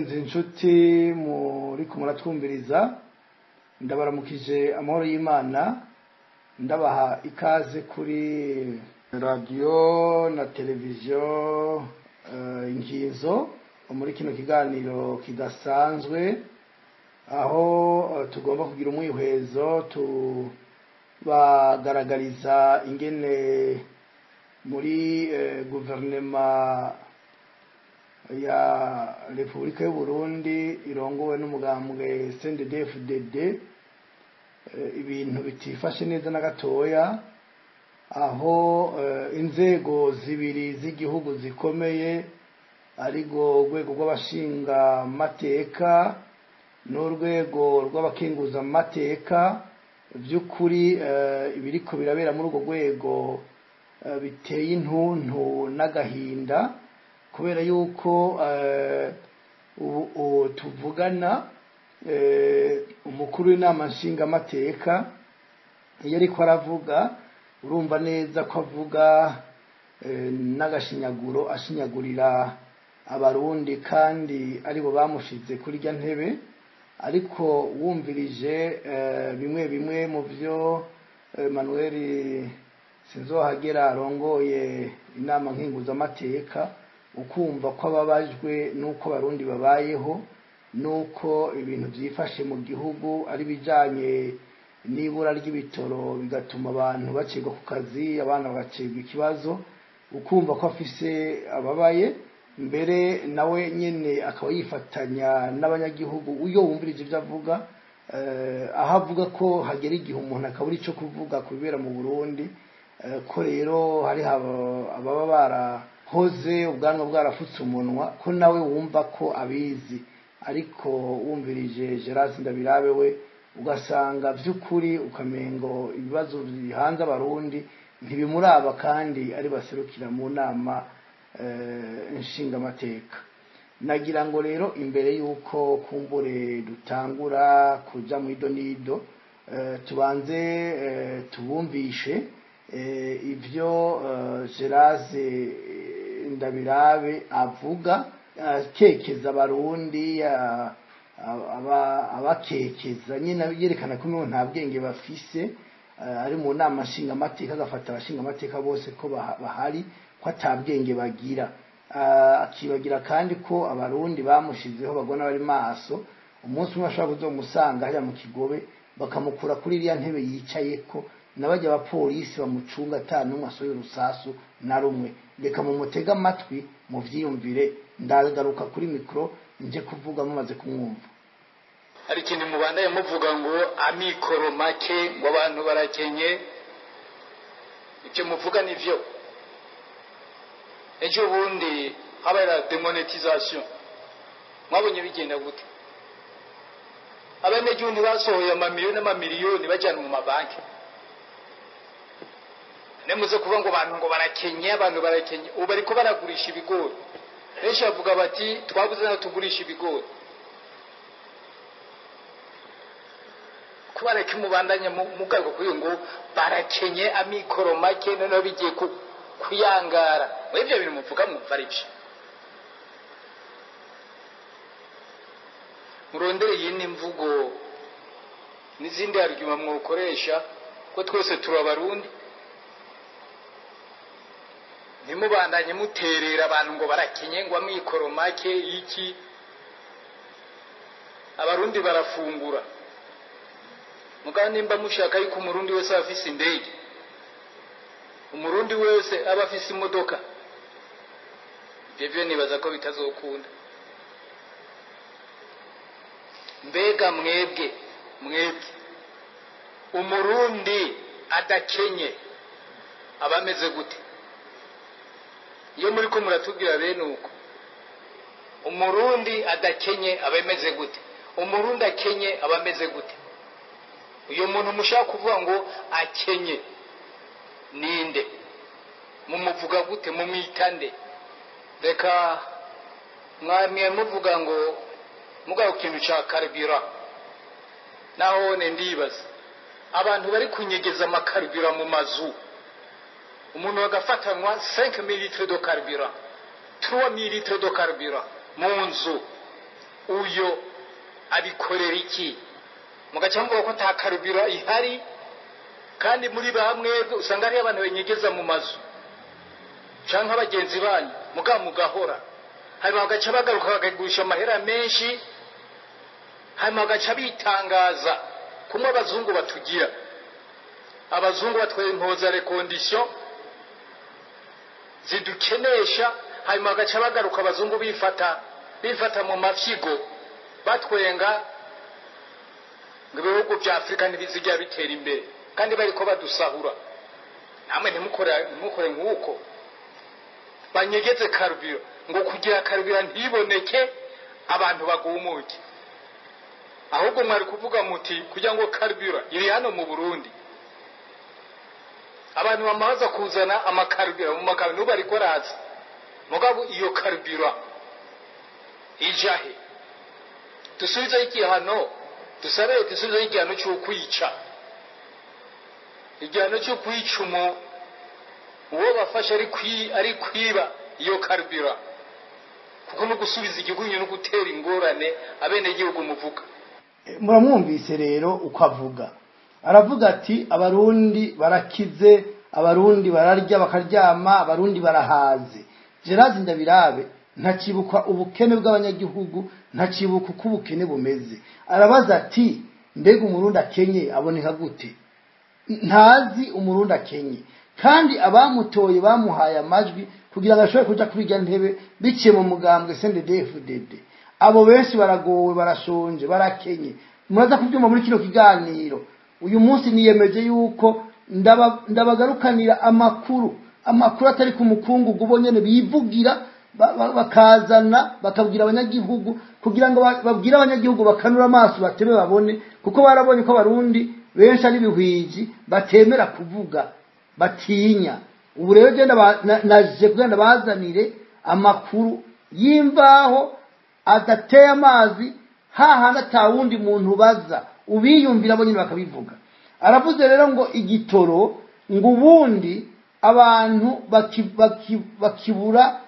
Bagenzi, inshuti muriko muratwumviriza, ndabaramukije amahoro y'Imana, ndabaha ikaze kuri radiyo na televiziyo Inkinzo muri kino kiganiro kidasanzwe, aho tugomba kugira umwihwezo tubagaragariza ingene muri guverinema ya Repubulika y'u Burundi irongowe n'umugambwe CNDD-FDD ibintu bitifashe neza na gatoya, aho inzego zibiri z'igihugu zikomeye, arigo urwego rw'abashingamateka n'urwego rw'abakenguzamateka, by'ukuri ibiriko birabera muri urwo rwego biteye intuntu n'agahinda, kubera yuko ubu tuvugana umukuru w'inama nshingamateka iyo ariko aravuga, urumva neza ko avuga n'agashinyaguro, ashinyagurira Abarundi kandi aribo bamushize kuri irya ntebe. Ariko wumvirije bimwe bimwe mu byo Manuel Sinzohagera arongoye inama nkenguzamateka, ukumva ko ababajwe n'uko Abarundi babayeho, n'uko ibintu byifashe mu gihugu, ari bijanye n'ibura ry'ibitoro bigatuma abantu bacibwa ku kazi, abana bagacibwa ikibazo, ukumva ko afise ababaye. Mbere nawe nyene akaba yifatanya n'abanyagihugu. Iyo wumvirije ibyo avuga, aho avuga ko hagera igihe umuntu akabura ico kuvuga ku bibera mu Burundi, ko rero hari ababa barahoze ubwanwa bwarafutse umunwa, ko nawe wumva ko abizi. Ariko wumvirije Gerard Ndabirabe we, ugasanga by'ukuri ukamengo ibibazo bihanze Abarundi ntibimuraba, kandi ari baserukira mu nama nshingamateka. Nagira ngo rero imbere y'uko kumbure dutangura kuja mu idonido, tubanze tubumvishe ivyo Gerard Ndabirabe avuga akekeza Abarundi, abakekeza nyine yerekana ko nta bwenge bafise. Ari mu nama nshingamateka, agafata abashingamateka bose ko bahari ko ata bwenge bagira, akibagira kandi ko Abarundi bamushizeho bagona bari maso, umunsi umwe ashobora kuzomusanga hariya mu Kigobe, bakamukura kuri iriya ntebe yicayeko, n'abajya abapolisi bamucunga ata n'umwe asohoye urusasu na rumwe. Reka mumutege amatwi muvyiyumvire, ndagaruka kuri mikoro nje kuvuga mumaze kumwumva. Hari ikintu mubandaye muvuga ngo amikoro make, ngo abantu barakenye. Ibyo muvuga nivyo. Ejo bundi habaye la démonétisation, mwabonye bigenda gute? Abenegihugu basohoye amamiliyoni n'amamiliyoni bajyana mu mabanki. Nemuze kuvuga ngo abantu ngo barakenye, abantu barakenye. Ubu bariko baragurisha ibigori, benshi bavuga bati twabuze naho tugurisha ibigori. Kubareka mubandanye mugaruka kuri ngo barakenye, amikoro make, noneho bigiye kuyangara. Muri ibyo bintu muvuga mwumva ari byo? Murondere iyindi mvugo n'izindi argument mwokoresha, ko twese turi Abarundi. Ntimubandanye muterera abantu ngo barakenye, ngo amikoro make iki. Abarundi barafungura. Mugabo nimba mushaka yuko Umurundi wese aba afise indege, Umurundi wese aba afise imodoka, ivyo nibaza ko bitazokunda. Mbega mwebwe Umurundi adakenye aba ameze gute? Iyo muriko muratubwira bene uko, Umurundi adakenye aba ameze gute? Umurundi akenye aba ameze gute? Uyo muntu mushaka kuvuga ngo akenye ninde? Mumuvuga gute? Mumwitande? Reka mwamye muvuga ngo mugabo kintu ca carburant, naho ne ndibaza abantu bari kunyegeza amakarburant mu mazu, umuntu agafatanwa 5 ml de carburant, 3 ml de carburant mu nzu. Uyo abikorera iki? Mugaca muvuga ko nta carburant ihari, kandi muri bamwe usanga ari abantu benyegeza mu mazu canke abagenzi banyu, muga mugahora. Hanyuma bagaca bagaruka bakagurisha amahera menshi, hanyuma bagaca bitangaza kumwe abazungu batugira. Abazungu batwaye impoza les conditions zidukenesha, hanyuma bagaca bagaruka abazungu bifata mu mafyigo, batwenga ngo ibihugu bya Afurika ntibizigera bitera imbere, kandi bariko badusahura. Namwe ntimukore nk'uko banyegeze carburant, ngo kugira carburant ntiboneke abantu bagumuke. Ahubwo mwari kuvuga muti kugira ngo carburant iri hano mu Burundi, abantu bamaze kuzana ama carburant mu makamyo n'ubu ariko araza, mugabo iyo carburant ijahe? Dusubizeho igihano, dusabe dusubizeho igihano cy'ukwica, igihano cyo kwica uwo bafashe ari kwiba iyo carburant, kuko no gusubiza igihugu no gutera ingorane abenegihugu muvuga. Muramwumvise rero uko avuga, aravuga ati abarundi barakize, abarundi bararya bakaryama, abarundi barahaze. Gerard Ndabirabe ntakibuka ubukene bw'abanyagihugu, ntakibuka uko ubukene bumeze. Arabaza ati mbega umurundi akenye aboneka gute? Ntazi umurundi akenye, kandi abamutoye bamuhaye amajwi kugira ngo ashobore kuja kuri irya ntebe biciye mu mugambwe CNDD-FDD. Abo benshi baragowe, barashonje, barakenye. Muraza kubyumva muri kino kiganiro. Uyu munsi niyemeje yuko ndabagarukanira amakuru atari ku mukungugu, bo nyene bivugira, bakazana bakabwira abanyagihugu, kugira ngo babwire abanyagihugu bakanura amaso batebe babone, kuko barabonye ko abarundi benshi ari bihwiji batemera kuvuga, batinya. Ubu rero genda naje kugira bazanire amakuru y'imvaho adateye amazi, hahandi atawundi muntu baza ubiyumvira bo nyine bakabivuga. Aravuze rero ngo igitoro, ngo ubundi abantu bakibura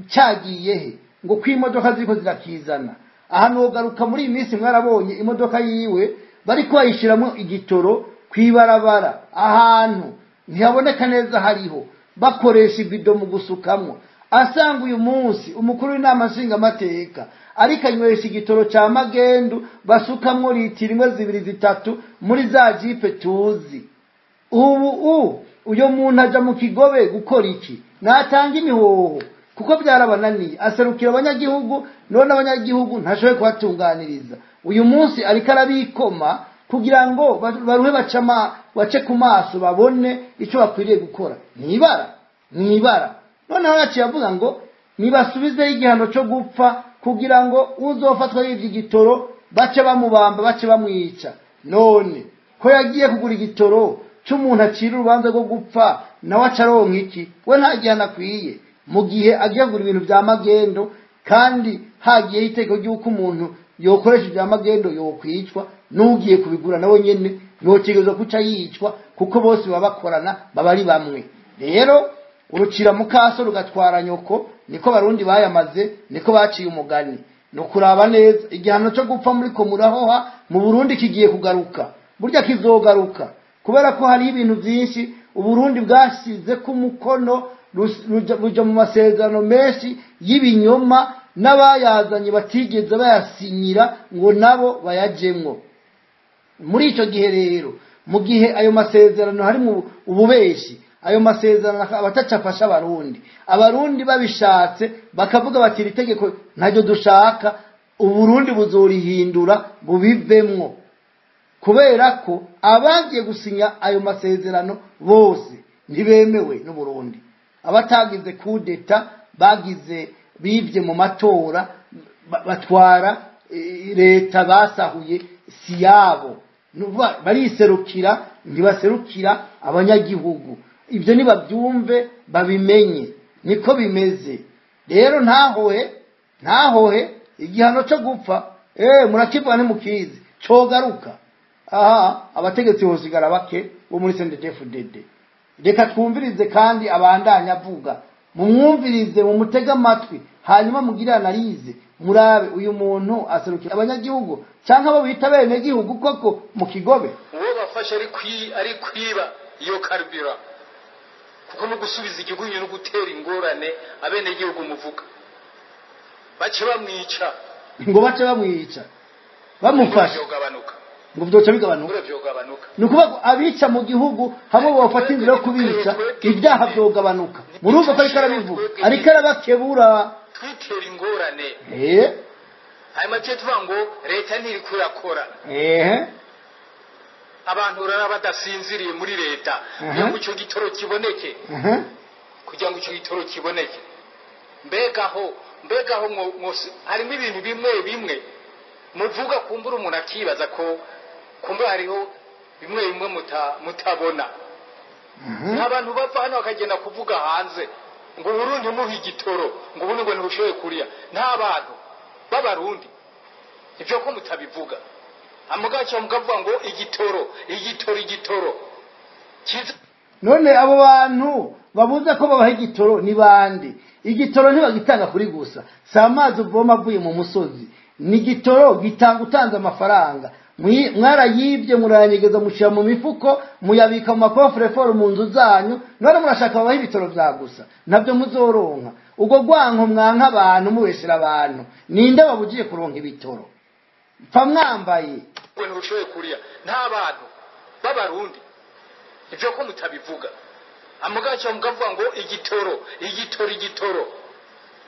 cyagiye he, ngo ko imodoka ziriko zirakizana. Aha nogaruka muri iyi minsi mwarabonye imodoka yiwe bariko bayishiramo igitoro kwibarabara, ahantu ntihaboneka neza, hariho bakoresha ibido mu gusukamwo. Asanga uyu munsi umukuru w'inama nshingamateka ariko anywesha igitoro ca magendu basukamwo litiro 1, 2, 3 muri za jipe tuzi. Ubu uyo muntu aja mu kigobe gukora iki? Natanga imihoho, kuko byarabananiye. Aserukira abanyagihugu, none abanyagihugu ntashoboye kubatunganiriza. Uyu munsi ariko arabikoma kugira ngo baruhe bace ku maso babone ico bakwiriye gukora. Nibara, nibara. Noneho yaciye avuga ngo nibasubizeho igihano cyo gupfa, kugira ngo uzofatwa yivye igitoro bace bamubamba, bace bamwica. None ko yagiye kugura igitoro c'umuntu acira urubanza rwo gupfa, nawe acaronka iki? We nta gihano akwiye mu gihe agiye kugura ibintu vya magendo, kandi hagiyeho itegeko ry'uko umuntu yokoresha ibya magendo yokwicwa, n'ugiye kubigura nawe nyene yotegerezwa guca yicwa, kuko bose baba bakorana, baba ari bamwe. Rero urucira mukaso rugatwara nyoko, niko barundi bayamaze, niko baciye umugani. No kuraba neza igihano cyo gupfa muri ko murahoha mu Burundi kigiye kugaruka, burya kizogaruka, kubera ko hari ibintu byinshi Uburundi bwashize ku mukono, ruja mu masezerano menshi y'ibinyoma, n'abayazanye batigeze bayasinyira ngo nabo bayajemwo. Muri ico gihe rero, mu gihe ayo masezerano hari mu ububeshi, ayo masezerano abatacafasha abarundi, abarundi babishatse bakavuga bati iri tegeko ntaryo dushaka, Uburundi buzorihindura bubivemwo, kubera ko abagiye gusinya ayo masezerano bose ntibemewe n'Uburundi. Abatagize kudeta, bagize bivye mu matora, batwara leta basahuye si yabo, bariserukira, ntibaserukira abanyagihugu. Ibyo nibabyumve babimenye, niko bimeze. Rero ntahohe igihano cyo gupfa, murakivuga ntimukizi, cogaruka. Aha abategetsi bosigara bake bo muri CNDD-FDD. Reka twumvirize kandi abandanya avuga, mumwumvirize, mumutege amatwi, hanyuma mugire analyse Murabe uyu muntu aserukira abanyagihugu canke abo bita bene gihugu koko mu Kigobe. Uwo bafashe ari kwiba iyo carburant, kuko no gusubiza igihugu no gutera ingorane abene gihugu muvuga, bace bamwica. Ngo bace bamwica bamufashe ngo byoca bigabanuka. Nukuvuga ko abica mu gihugu hamwe bafata inzira yo kubica ibyaha byogabanuka. Murumva ko ariko arabivuga, ariko arabakebura twitera ingorane. Hanyuma cyo tuvuga ngo leta ntiri kurakora. Abantu urara badasinziriye muri leta kugira ngo icyo gitoro kiboneke, kugira ngo icyo gitoro kiboneke. Mbegaho harimo ibintu bimwe bimwe muvuga kumbura umuntu akibaza ko kumbura hariho bimwe bimwe mutabona. Abantu bava hano bakagenda kuvuga hanze ngo Burundi muhe igitoro, ngo ubundi ngo ntibushoboye kuriya. Nta bantu b'abarundi ibyo ko mutabivuga, amugacha mukavuga ngo igitoro igitoro igitoro. None abo bantu babuze ko babaha igitoro ni bande? Igitoro ntibagitanga kuri gusa, si amazi uvoma avuye mu musozi, ni igitoro gitanga utanze amafaranga. Mwarayibye murayanyegeza mushira mu mifuko muyabika mu makofreforo mu nzu zanyu, none murashaka babaha ibitoro vya gusa, nabyo muzoronka. Ubwo gwanko mwanka abantu mubeshera abantu, ninde babugiye kuronka ibitoro? Pfa mwambaye ngo ntibushoboye kuriya. Nta bantu b'abarundi ibyo ko mutabivuga, amugacha mukavuga ngo igitoro igitoro igitoro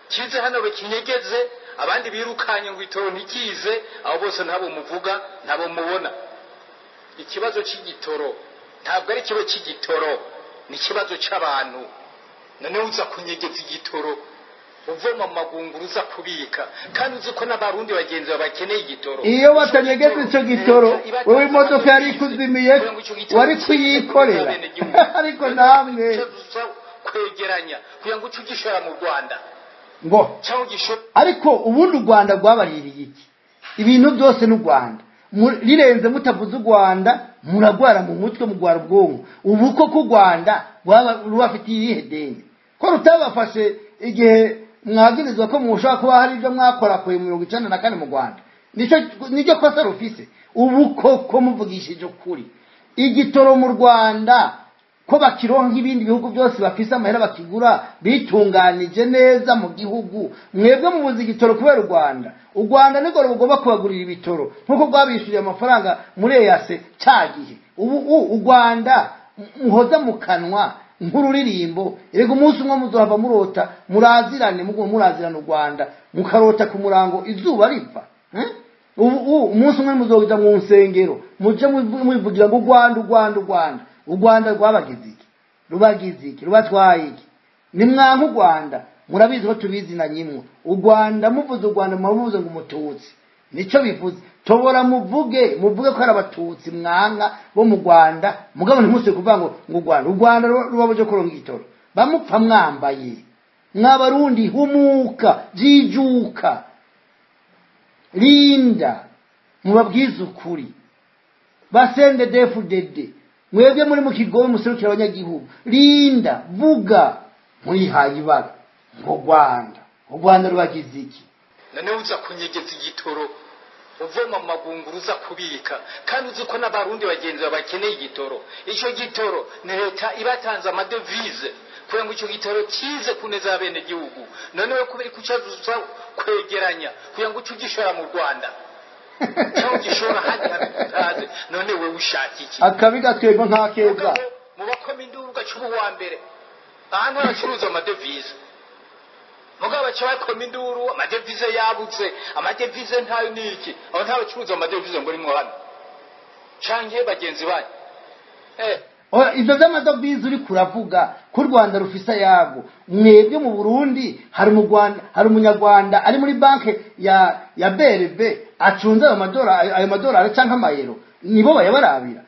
kize hano bakinyegeze, abandi birukanye ngo itoro ntikize. Abo bose ntabo muvuga, ntabo mubona. Ikibazo cy'igitoro ntabwo ari ikibazo cy'igitoro, ni ikibazo cy'abantu. None uza kunyegeza igitoro uvoma mu magunguru uza kubika, kandi uzi ko n'abarundi bagenzi bakeneye igitoro. Iyo batanyegeza icyo gitoro, wewe imodoka yari ikuzimiye wari kuyikorera. Ariko namwe kwegeranya kugira ngo uce ugishora mu Rwanda ngo ariko ubundi u Rwanda rwabaririye iki? Ibintu byose n'u Rwanda rirenze, mutavuze u Rwanda muragwara mu mutwe, mugwara ubwonko. Ubu ko ku Rwanda rubafitiye iyihe deni ko rutabafashe igihe mwagirizwa ko mushobora kuba hari ibyo mwakorakoye 94 mu Rwanda? Nicyo kosa rufise. Ubu koko muvugishije ukuri, igitoro mu Rwanda ko bakironka ibindi bihugu byose bafise amahera bakigura bitunganije neza mu gihugu, mwebwe mubuze igitoro kubera u Rwanda. U Rwanda niko rugomba kubagurira ibitoro nkuko rwabishyuriye amafaranga muri EAC cya gihe. Ubu u Rwanda muhoza mu kanwa nk'ururirimbo, erega umunsi umwe muzohava murota murazirane, murazirana u Rwanda mukarota ku murango izuba riva. Ubu umunsi umwe muzoja mu nsengero muje mwivugira ngo u Rwanda u Rwanda u Rwanda. U Rwanda rwabagize iki? Rubagize iki? Rubatwaye iki? Ni mwanka u Rwanda, murabizi ko tubizi na nyimwe. U Rwanda muvuze u Rwanda muvuze ngo umututsi, nico bivuze. Tobora muvuge ko ari abatutsi mwanka bo mu Rwanda, mugabo ntimuse kuvuga ngo u Rwanda u Rwanda rubabuje kuronka igitoro. Bamupfa mwambaye mwabarundi, humuka, jijuka, rinda, mubabwize ukuri. Basende DFDD, mwebwe muri mu Kigobe muserukira abanyagihugu, rinda, vuga, murihaye ibara ngo Rwanda u Rwanda rubagize iki? None uza kunyegeza igitoro uvoma mu magunguru uza kubika, kandi uzi ko n'abarundi bagenzi bakeneye igitoro. Icyo gitoro ni leta ibatanze amadevize kugira ngo icyo gitoro kize kuneza abene gihugu. None we kubera kucaza kwegeranya kugira ngo uce ugishora mu Rwanda cyangwa ugishora handi habitaze, none we ushaka iki? Akabi gaterwa nta keza. Mu bakoma induru gacuba uwa mbere ahantu bacuruza amadevize, mugabo baca bakoma induru amadevize yabutse, amadevize ntayo niki, aho nta bacuruza amadevize ngo nimwo hano canke bagenzi banyu. Ivyo vy'amadovize uri kuravuga ko u Rwanda rufise ayago, mwebwe mu Burundi hari mu Rwanda hari umunyarwanda ari muri banke ya BRB acunze ayo madolari canke amayero, nibo bayabarabira.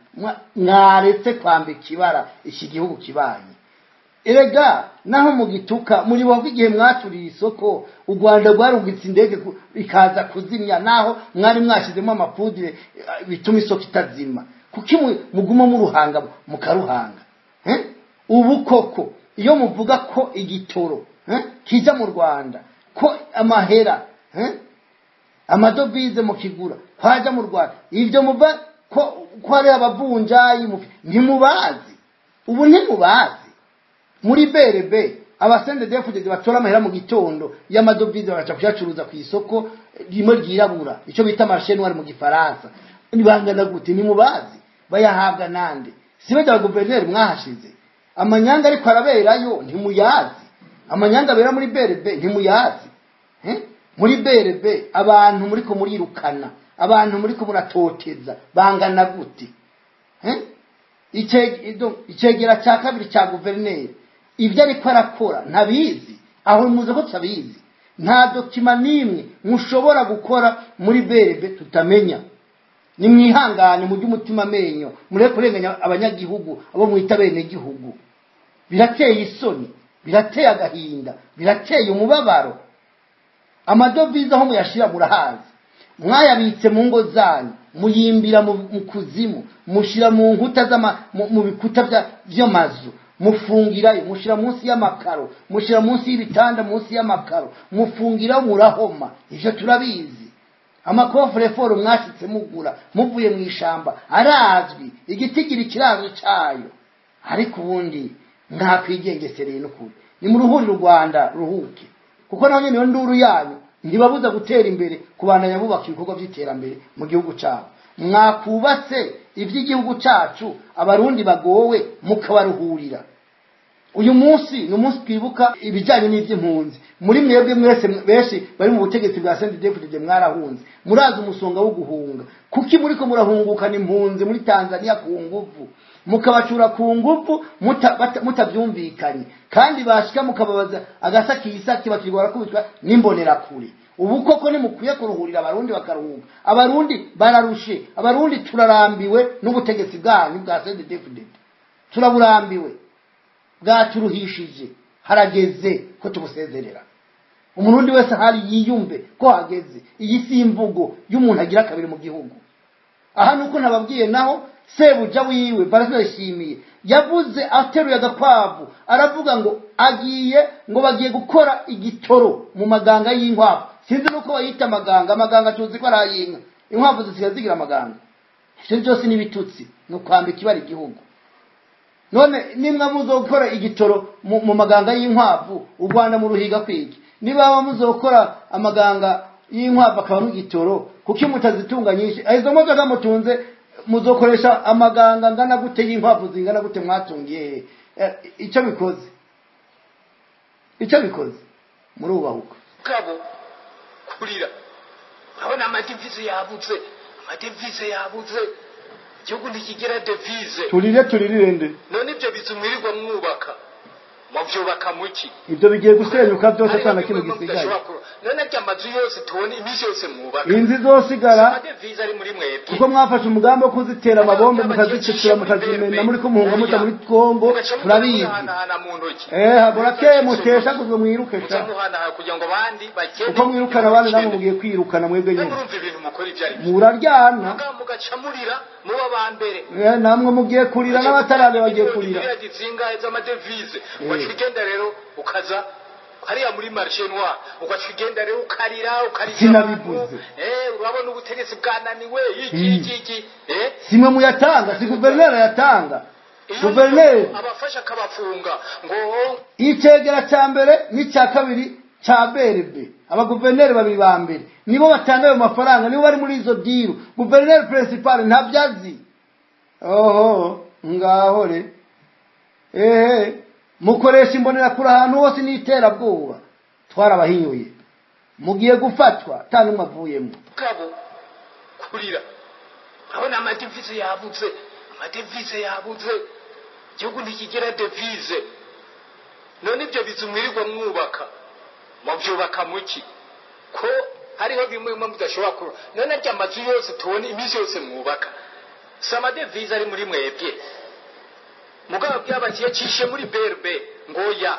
Mwaretse kwambika ibara iki gihugu kibaye. Erega naho mugituka muri bo igihe mwaturiye isoko u Rwanda rwarungitse indege ikaza kuzimya, naho mwari mwashizemo amapudire bituma isoko itazima. Kuki muguma muruhanga mukaruhanga? Ubu koko iyo muvuga ko igitoro kija mu Rwanda, ko amahera Amadovize mukigura kwaja mu Rwanda, ivyo muva ko ari abavunjayi ntimubazi. Ubu ntimubazi muri BRB abasende DFDD batora amahera mu gitondo y'amadovize bagaca kuyacuruza ku isoko rimwe ryirabura, icyo bita marché noir mu Gifaransa. Nibangana gute? Ntimubazi. Bayahabwa nande? Si bajya guverineri mwahashize? Amanyanga ariko araberayo ntimuyazi. Amanyanga abera muri BRB ntimuyazi. Muri BRB abantu muriko murirukana, abantu muriko muratoteza bangana gute? Icegera cya kabiri cya guverineri ibyo ariko arakora ntabizi. Aho muze ko tutabizi? Nta document n'imwe mushobora gukora muri BRB tutamenya. Nimwihangane, mujye umutima amenyo, mureke kurenganya abanyagihugu abo mwita bene gihugu. Birateye isoni, birateye agahinda, birateye umubabaro. Amadovize aho muyashira murahazi. Mwayabitse mu ngo zanyu, muyimbira mu kuzimu, mushira mu nkuta z'ama mu bikuta vy'amazu, mufungirayo, mushira munsi y'amakaro, mushira munsi y'ibitanda, munsi y'amakaro mufungirayo, murahoma. Ivyo turabizi. Amacoffre-fort mwashitse mugura muvuye mu ishamba arazwi, igitigiri kirazwi cayo. Ariko ubundi ntakwigengesereye n'ukuri. Ni mu ruhuri u Rwanda ruhuke, kuko naho nyene iyo nduru yanyu ntibabuza gutera imbere, kubandanya bubaka ibikorwa by'iterambere mu gihugu cyabo. Mwakubatse iby'igihugu cyacu, Abarundi bagowe mukabaruhurira. Uyu munsi ni umunsi twibuka ibijyanye n'iby'impunzi. Muri mwebwe mwese benshi bari mu butegetsi bwa CNDD-FDD mwarahunze, murazi umusonga wo guhunga. Kuki muriko murahungukana impunzi muri Tanzania ku nguvu, mukabacura ku nguvu mutabyumvikanye, kandi bashika mukababaza agasakisaki, bakirwa barakubitwa n'imbonerakure? Ubu koko nimukwiye kuruhurira Abarundi bakaruhuka. Abarundi bararushe, Abarundi turarambiwe n'ubutegetsi bwanyu bwa CNDD-FDD, turaburambiwe, bwaturuhishije. Harageze ko tubusezerera. Umurundi wese ahari yiyumve ko hageze. Iyi si imvugo y'umuntu agira kabiri mu gihugu. Aha nuko nababwiye, naho sebuja wiwe Ndayishimiye yavuze ateruye agakwavu, aravuga ngo agiye, ngo bagiye gukora igitoro mu maganga y'inkwavu. Sinzi nuko bayita amaganga. Amaganga tuzi ko ari ay'inka, inkwavu zisigaye zigira amaganga? Ivyo byose ni ibitutsi, ni ukwambika ibara igihugu. None nimwe muzokora igitoro mu maganga y'inkwavu, u Rwanda mu ruhiga kwiki? Niba muzokora amaganga y'inkwavu akabamo igitoro, kuki mutazitunga nyinshi? Izo modoka mutunze muzokoresha amaganga angana gute y'inkwavu zingana gute mwatungiye? Icyo bikoze murubahuka. Kabo kurira, urabona amadevize yabuze, amadevize yabuze, igihugu ntikigira devise. Turire, turirire nde? None ibyo bizu mwirirwa mwubaka, muvyubaka muki? Ibyo bigiye gusenyuka byose, ata na kimwe gisigaye. None arya amazu yose tubona iminsi yose mwubaka, Inzu izosigara, amadevize ari muri mwebwe? kuko mwafashe umugambi wo kuzitera amabombe, mukazicecura, mukazimena, muri ko muhunga muja muri Kongo, turabizi. Muhanahana mu ntoki. Burakeye, muteshaguzwe, mwiruke Muca sha. muhanahana kugira ngo abandi bakene. Uko mwirukana abandi, namwe mugiye kwirukana mwebwe nyine. Murumva ibintu mukora ibyo ari byo? Muraryana. Mugabo mugaca murira muba ba mbere. Namwe mugiye kurira, n'abatarare bagiye kurira. Miliyari zingahe z'amadevize, ugaca ugenda rero ukaza hariya muri marché noir, ugaca ugenda rero ukarira, ukarira. Sinabivuze. Urabona ubutegetsi bwananiwe iki, iki, iki. Simwe muyatanga, si guverineri ayatanga. Iyo Guverineri abafasha akabafunga ngo icegera cya mbere n'icya kabiri cya BRB, abaguverineri babiri ba mbere nibo batanga ayo mafaranga, nibo bari muri izo deal. Guverineri principal ntabyo azi. Oho, ngaho re, ehe, mukoresha imbonerakure ahantu hose n'iterabwoba. Twarabahinyuye, mugiye gufatwa ata n'umwe avuyemo. Kabo kurira, urabona amadevize yabuze, amadevize yabuze, igihugu ntikigira devise. None ibyo bizu mwirirwa mwubaka, muvyubaka muki, ko hariho bimwe bimwe mudashobora kuba? None arya amazu yose tubona iminsi yose mwubaka, si amadevize ari muri mwebwe? Mugabo byabakiye cishe muri BRB ngo ya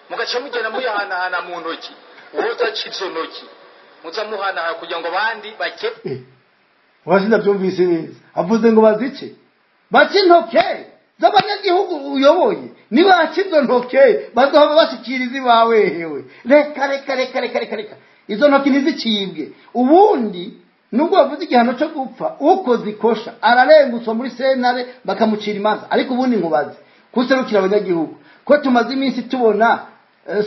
mugaca mugenda muyahanahana mu ntoki. Woza izo ntoki muza muhanahana kugira ngo abandi bake. Urashinda byumvise neza, avuze ngo bazice, bace intoke z'abanyagihugu uyoboye. Nibaca izo ntoke bazohava bashikiriza iwawe. Hewe, reka, reka, reka, reka, reka, reka. Izo ntoki ntizicibwe. Ubundi nubwo bavuze igihano cyo gupfa, ukoze ikosha ararengutswa muri sentare bakamucira imanza. Ariko ubundi nkubaze, kuserukira abanyagihugu, ko tumaze iminsi tubona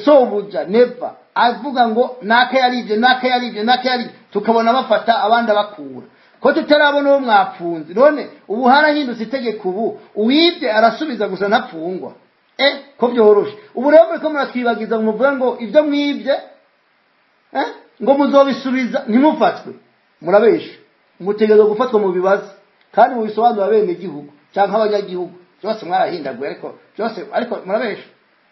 sobuja Neva avuga ngo naka yarivye, naka yarivye, naka yarivye, tukabona bafata abandi abakura, ko tutarabona uwo mwapfunze? None ubu harahindutse itegeko, ubu uwibye arasubiza gusa ntapfungwa. Ko byoroshe! Ubu rero muriko muratwibagiza ngo muvuge ngo ibyo mwibye ngo muzobisubiza ntimufatwe. Murabesha, mutegerezwa gufatwa mu bibazo kandi mubisobanura bene gihugu cyangwa abanyagihugu. Byose mwarahindaguye, ariko byose, ariko murabesha,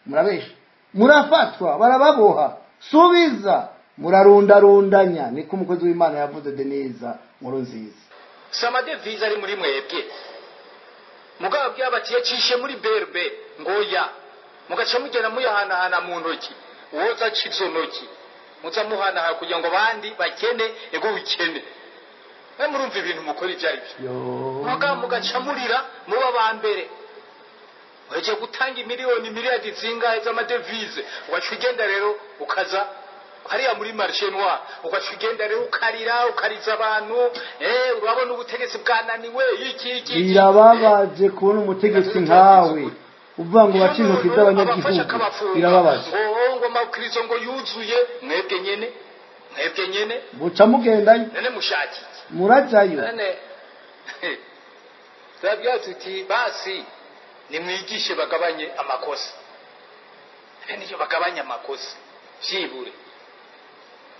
murabesha, murafatwa, barababoha, subiza, murarundarundanya. Niko umukozi w'Imana yavuze, Denise Nkuru Nziza. Si amadevize ari muri mwebwe, mugabo bwabati yacishe muri BRB ngo ya mugaca mugenda muyahanahana mu ntoki. Uwoza aca izo ntoki muza muhanahana kugira ngo abandi bakene, ego bikene. Mwe murumva ibintu mukora ibyo ari byo? Yo. Mugabo mugaca murira muba ba mbere uhejeje gutanga imiliyoni, miliyari zingahe z'amadevize, ugaca ugenda rero ukaza hariya muri marché noir, ugaca ugenda rero ukarira, ukariza abantu. Urabona ubutegetsi bwananiwe iki iki iki. Birababaje kubona umutegetsi nkawe uvuga ngo bace intoki z'abanyagihugu, birababaje. Ngo amakrizo ngo yuzuye, mwebwe nyene, mwebwe nyene. Buca mugendayo. None mushaki iki? Murajayo. None turabwira tuti basi nimwigishe bagabanye amakosa, niyo bagabanye amakosa vyibure.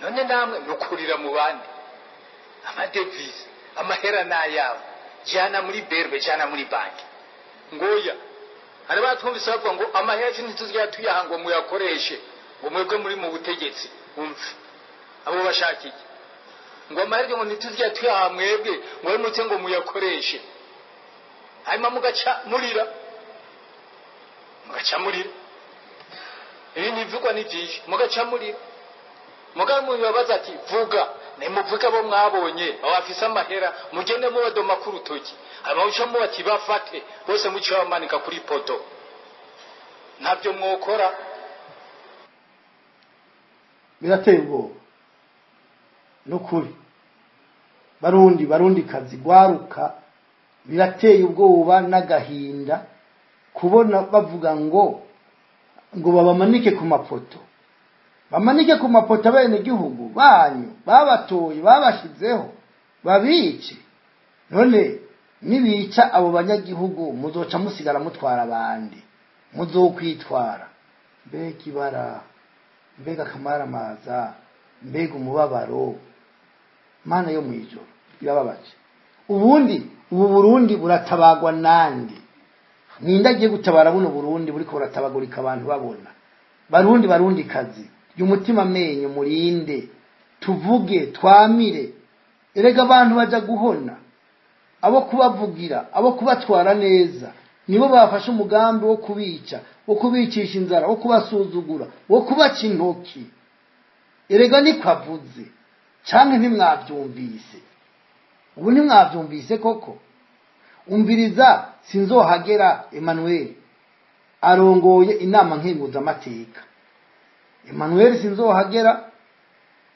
None namwe nukurira mu bandi amadevize, amahera n'ayabo, jana muri BRB, jana muri banki. Ngoya hari batwumvise bavuga ngo amahera yacu ntituzigera tuyaha ngo muyakoreshe, ngo mwebwe muri mu butegetsi. Umve abo bashaka iki? Ngo amahera ngo ntituzigera tuyaha mwebwe, ngo mutse ngo muyakoreshe, hanyuma mugaca murira, mugaca murira. Ibintu bivugwa ni byinshi, mugaca murira. Mugabo mubibabaza ati vuga, nimuvuge abo mwabonye abo bafise amahera, mugende mubadoma ku rutoki, hanyuma muce mubati bafate bose, muce bamanika kuri poto. Ntabyo mwokora. Birateye ubwoba nukuri. Barundi, Barundi kazi, gwaruka, birateye ubwoba n'agahinda kubona bavuga ngo babamanike ku mapoto, bamanike ku mapoto abene gihugu banyu babatoye, babashizeho, babice. None nibica abo banyagihugu, muzoca musigara mutwara abandi, muzokwitwara. Mbega ibara, mbega akamaramaza, mbega umubabaro! Mana yo mwijoro, birababaje. Ubundi ubu Burundi buratabagwa nande? Ninde agiye gutabara buno Burundi buriko buratabagurika abantu babona? Barundi, Barundi kazi, umutima amenyo murinde, tuvuge twamire. Erega abantu baja guhona, abo kubavugira, abo kubatwara neza, nibo bafashe umugambi wo kubica, wo kubicisha inzara, wo kubasuzugura, wo kubaca intoki. Erega niko avuze, canke ntimwavyumvise? Ubu ntimwavyumvise koko? Umviriza Sinzohagera Emmanuel, arongoye inama nkenguzamateka. Emmanuel Sinzohagera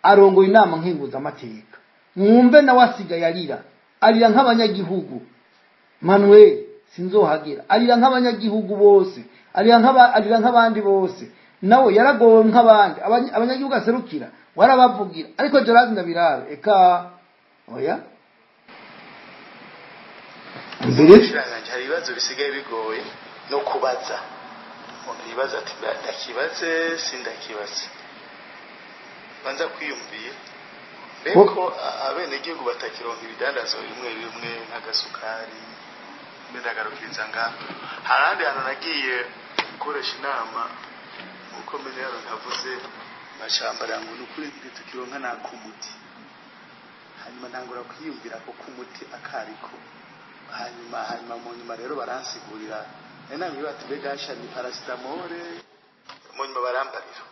arongoye inama nkenguzamateka. Mwumve nawe asigaye arira, arira nk'abanyagihugu. Manuel Sinzohagera arira nk'abanyagihugu bose, arira nk'abandi bose. Nawe yaragowe nk'abandi. Abanyagihugu aserukira warabavugira, ariko Gerard Ndabirabe eka oya. Mbere hari ibibazo bisigaye bigoye no kubaza. Umuntu yibaza ati ndakibaze, sindakibaze, banza kwiyumvira mbeko abenegihugu batakironka ibidandazwa bimwe bimwe nk'agasukari. Mbe ndagarukiriza ngaho. Hari ahandi hantu nagiye gukoresha inama, uko meze hano ntavuze bashambara ngo ni ukuri ntitukironka nakumuti. Hanyuma ntangura kwiyumvira ko kumuti akariko. Hanyuma mu nyuma rero baransigurira, nari nabwiye bati mbega hasha ni parasitamole. Mu nyuma barambarira,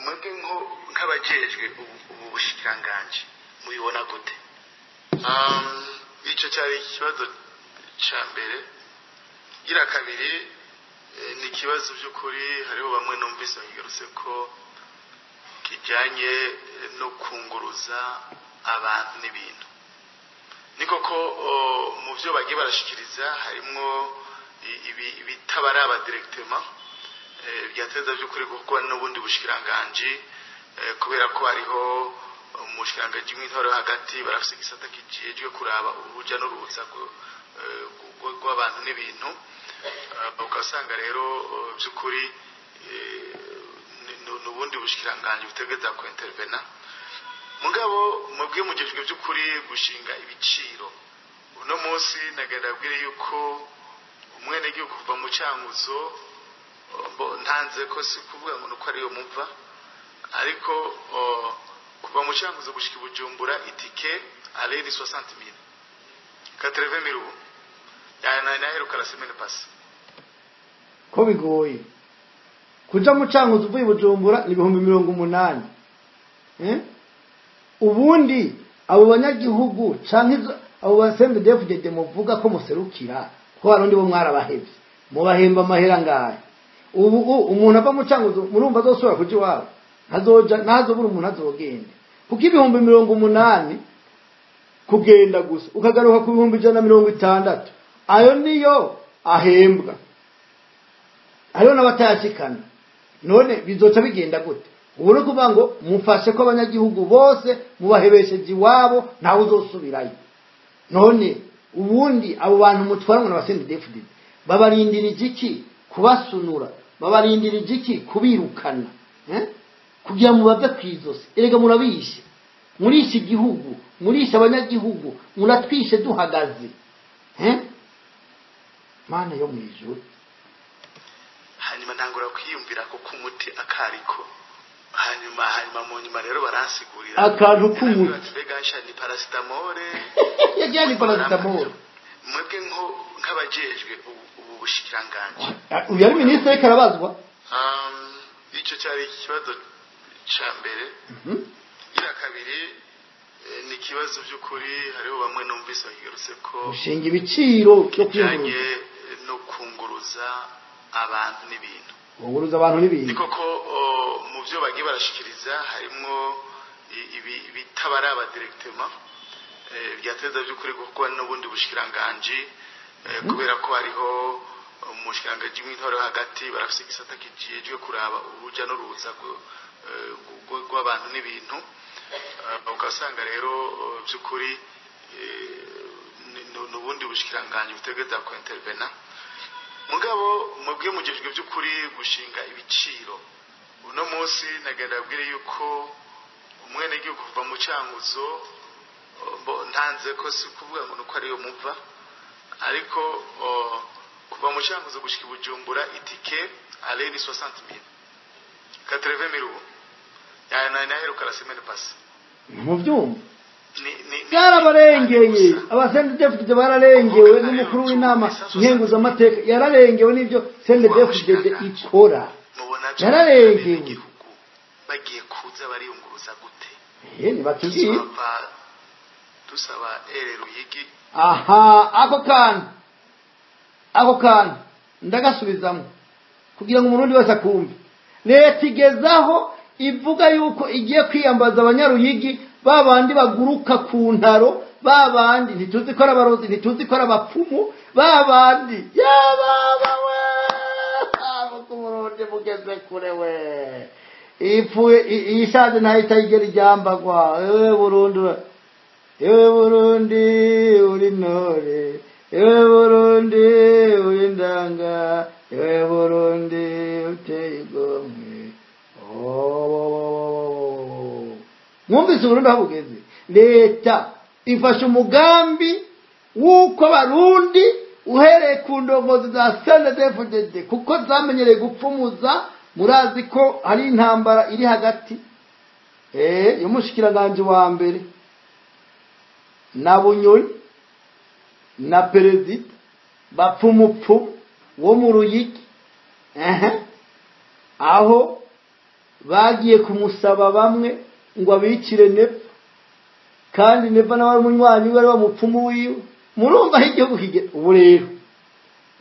mwebwe nko nk'abajejwe ubu bushikiranganji mubibona gute? Ico cyari ikibazo ca mbere. Gira kabiri, ni ikibazo by'ukuri hariho bamwe numvise bakigarutse ko kijanye kijyanye no kunguruza abantu n'ibintu. Ni koko mu byo bagiye barashikiriza harimwo ibitabaraba directement, byateza by'ukuri gukorwa n'ubundi bushikiranganji, kubera ko hariho mu bushikiranganji bw'intwaro yo hagati barafise igisata kijejwe kuraba uruja n'uruza rw'abantu n'ibintu. Ugasanga rero by'ukuri n'ubundi bushikiranganji butegereza ku intervena. Mugabo mubwiye mugejwe by'ukuri gushinga ibiciro uno munsi, nagenda abwire yuko umwenegihugu kuva mu Cankuzo, ntanze ko si kuvuga ngo nuko ariyo muva, ariko kuva mu Cankuzo gushika i Bujumbura itike aller ni 60 000, 80 000 ubu naheruka la semaine passée. Ko bigoye kuja mu Cankuzo uvuye i Bujumbura ni 80,000, eh? Ubundi abo banyagihugu canke abo ba CNDD-FDD muvuga ko muserukira, ko harundi bo mwarabahevye, mubahemba amahera ngahe? Ubu umuntu ava mu Cankuzo murumva azosubira kuja iwabo? Ntazoja, ntazobura umuntu azogenda, kuko 80,000 kugenda gusa ukagaruka ku 160,000, ayo niyo ahembwa, hariho n'abatayashikana. None bizoca bigenda gute? Ubu ni ukuvuga ngo mufashe ko abanyagihugu bose mubahebesheje iwabo, ntawe uzosubirayo. None ubundi abo bantu mutwara ngo n'aba CNDD-FDD babarindirije iki kubasunura? Babarindirije iki kubirukana, eh? Kugira mubave kw'izosi. Erega murabishe, murishe igihugu, murishe abanyagihugu, muratwishe duhagaze, eh? Mana yo mw'ijuru! Hanyuma ntangura kwiyumvira ko k'umuti akariko. Hanyuma mu nyuma rero baransigurira. Akantu k'umuti. Mbega nsha ni paracétamol. Yagiye ni paracétamol. Mwebwe nko nk'abajejwe ubu bushikiranganji. Uyu yari minisitiri ariko arabazwa. Icyo cyari ikibazo ca mbere. Gira kabiri, ni ikibazo by'ukuri hariho bamwe numvise bakigarutse ko gushinga ibiciro byo kijyanye kwiyunguruza. No kunguruza abantu n'ibintu. Kunguruza abantu n'ibintu. Ni koko mu byo bagiye barashikiriza harimwo ibitabaraba directement, byateza by'ukuri gukorwa n'ubundi bushikiranganji, kubera ko hariho mu bushikiranganji bw'intwaro yo hagati barafise igisata kijejwe kuraba uruja n'uruza rw'abantu n'ibintu. Ugasanga rero by'ukuri n'ubundi bushikiranganji butegereza ku intervena. Mugabo mubwiye mugejwe by'ukuri gushinga ibiciro uno munsi, nagenda abwire yuko umwenegihugu kuva mu Cankuzo, ntanze ko si kuvuga ngo nuko ariyo muva, ariko kuva mu Cankuzo gushika i Bujumbura itike aller ni 60 000, 80 000 ubu naheruka la semaine passée. Mubyumva. Ni Byarabarengeye, aba CNDD-FDD bararengewe n'umukuru w'inama nkenguzamateka, yararengewe n'ibyo CNDD-FDD ikora. Mubona Yararengewe. Igihugu bagiye kuza bariyunguruza gute? Eh, nibatubwiye. Tuzova dusaba ere Ruyigi. Aha, ako kantu ndagasubizamo kugira ngo Umurundi wese akumve. Leta igezaho ivuga yuko igiye kwiyambaza Abanyaruyigi, ba bandi baguruka ku ntaro, ba bandi ntituzi ko ari abarozi, ntituzi ko ari abapfumu, ba bandi yababa we. Abo ku Burundi mugeze kure we! Ipfuye iyishaje ntahita igera iryambagwa. Ewe Burundi, ewe Burundi uri ntore, ewe Burundi uri ndanga, ewe Burundi uteye igomwe. Oh. Mwumvise Uburundi aho bugeze? Leta ifashe umugambi w'uko Abarundi, uhereye ku ndongozi za CNDD-FDD, kuko zamenyereye gupfumuza. Murazi ko hari intambara iri hagati y'umushikiranganji wa mbere na Bunyoni na perezida bapfumupfu wo mu Ruyigi, ehe, aho bagiye kumusaba bamwe ngo abicire Neva, kandi Neva nawe ari umunywanyi we, ari wa mupfumu wiwe. Murumva aho igihugu kigera ubu. Rero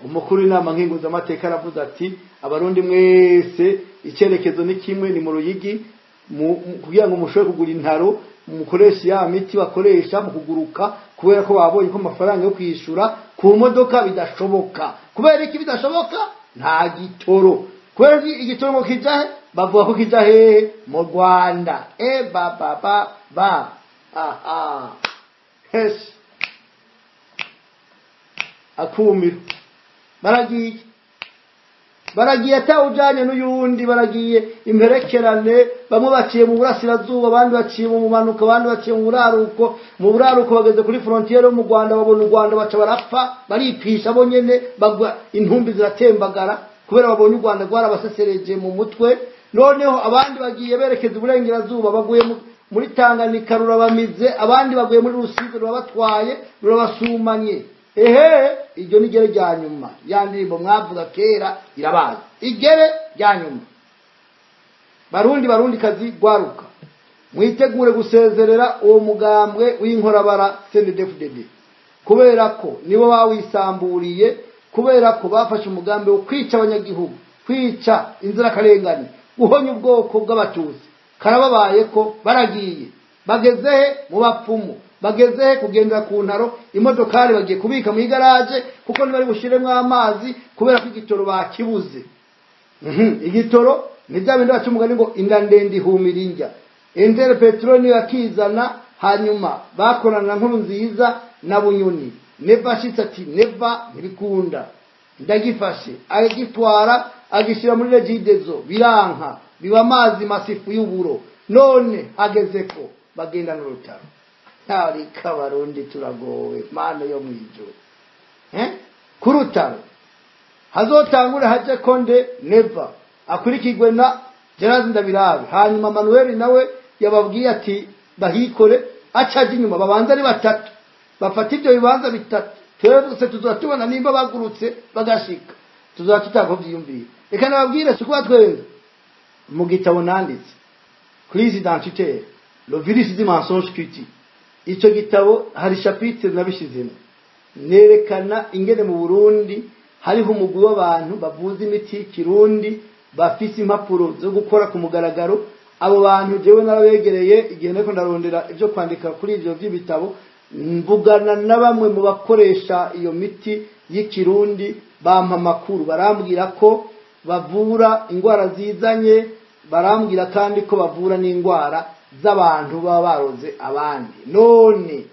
umukuru w'inama nkenguzamateka aravuze ati: "Abarundi mwese, icyerekezo ni kimwe, ni mu Ruyigi." Kugira ngo mushobore kugura intaro, mukoresha ya miti bakoresha mu kuguruka, kubera ko babonye ko amafaranga yo kwishura ku modoka bidashoboka. Kubera iki bidashoboka? Nta gitoro. Kubera iki igitoro ngo kija he? Bavuga ko kija hehe? Mu Rwanda. E ba ba ba ba aha hes akumiro. Baragiye atawujanye n'uyundi, baragiye imperekerane. Bamwe baciye mu burasirazuba, abandi baciye mu bumanuko, abandi baciye mu buraruko. Mu buraruko bageze kuri frontiere yo mu Rwanda, babona u Rwanda, baca barapfa, baripisha bo nyene, bagwa intumbi ziratembagara kubera babonye u Rwanda rwarabasesereje mu mutwe. Noneho abandi bagiye berekeza uburengerazuba, baguye muri Tanganyika rurabamize, abandi baguye muri Rusizi rurabatwaye, rurabasumanye. Ehe, iryo ni igere rya nyuma. Ya ndirimbo mwavuga kera irabaye, igere rya nyuma. Barundi, barundi kazi, gwaruka, mwitegure gusezerera uwo mugambwe w'inkorabara CNDD-FDD, kubera ko nibo bawisamburiye, kubera ko bafashe umugambi wo kwica abanyagihugu, kwica inzirakarengane, guhonya ubwoko bw'Abatutsi. Karababaye ko baragiye. Bageze he? Mu bapfumu. Bageze he? Kugendera ku ntaro. Imodokari bagiye kubika mu igaraje kuko ntibari bushiremwo amazi, kubera ko igitoro bakibuze. Igitoro ni bya bindi baca umugani ngo inda ndende ihumira indya. Inter Petrol niyo yakizana, hanyuma bakorana na Nkuru Nziza na Bunyoni. Neva ashitse ati: "Neva, ntibikunda, ndagifashe." Agitwara, agishyira muri Regideso, biranka, biba amazi masifu y'uburo. None hageze ko bagenda n'urutaro. Ntarika Abarundi turagowe, Mana yo mwijuru. Ku rutaro hazotangure haje konde Neva, akurikirwe na Gerard Ndabirabe, hanyuma Manuel nawe yababwiye ati bahikore, acaje inyuma. Babanza ari batatu, bafata ibyo bibanza bitatu. Twebwe tuzaba tubona nimba bagurutse bagashika, tuzaba tutako vyiyumvira. Reka nababwire, si kuba twenze. Mu gitabo nanditse, Crise identitaire, le virus du mensonge cuti, ico gitabo hari chapitre nabishizemo, nerekana ingene mu Burundi hariho umugwi w'abantu bavuza imiti y'ikirundi, bafise impapuro zo gukora ku mugaragaro. Abo bantu jewe narabegereye igihe nariko ndarondera ivyo kwandika kuri ivyo vy'ibitabo, mvugana na bamwe mu bakoresha iyo miti y'ikirundi, bampa amakuru, barambwira ko bavura indwara zizanye, barambwira kandi ko bavura n'indwara z'abantu baba baroze abandi. None